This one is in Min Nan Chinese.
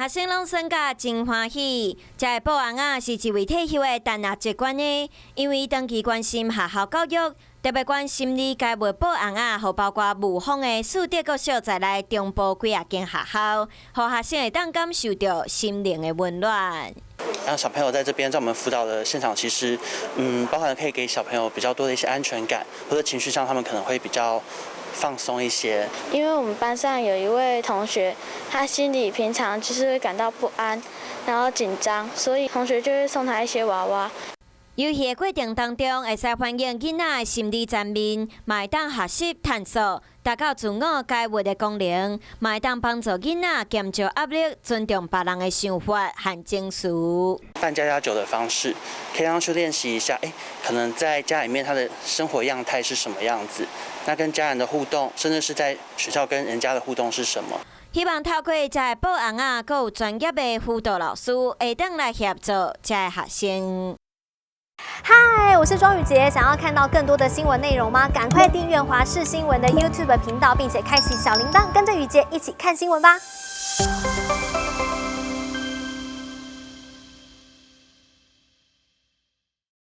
學生攏耍甲真歡喜。這个布尪仔是一位退休的陳阿職員的，因為長期關心學校教育，特別關心理該物布尪仔，予包括霧峰的樹德國小在內中部幾仔間學校，予學生會當感受著心靈的溫暖。讓小朋友在這邊，在我們輔導的現場，其實，包含可以給小朋友比較多的一些安全感，或者情緒上他們可能會比較放鬆一些。因為我們班上有一位同學，他心裡平常就是會感到不安，然後緊張，所以同學就會送他一些娃娃。遊戲的過程當中，會使反映囡仔的心理層面，嘛會當學習探索，達到自我解鬱的功能，嘛會當幫助囡仔減少壓力，尊重別人的想法和情緒。扮家家酒的方式，可以讓他去練習一下，可能在家裡面他的生活樣態是什麼樣子，那跟家人的互動，甚至是在學校跟人家的互動是什麼？希望透過這个布尪仔，閣有專業的輔導老師，會當來協助這个學生。嗨，我是莊宇傑，想要看到更多的新聞內容嗎？趕快訂閱華視新聞的 YouTube 頻道，並且開啟小鈴鐺，跟着宇傑一起看新聞吧。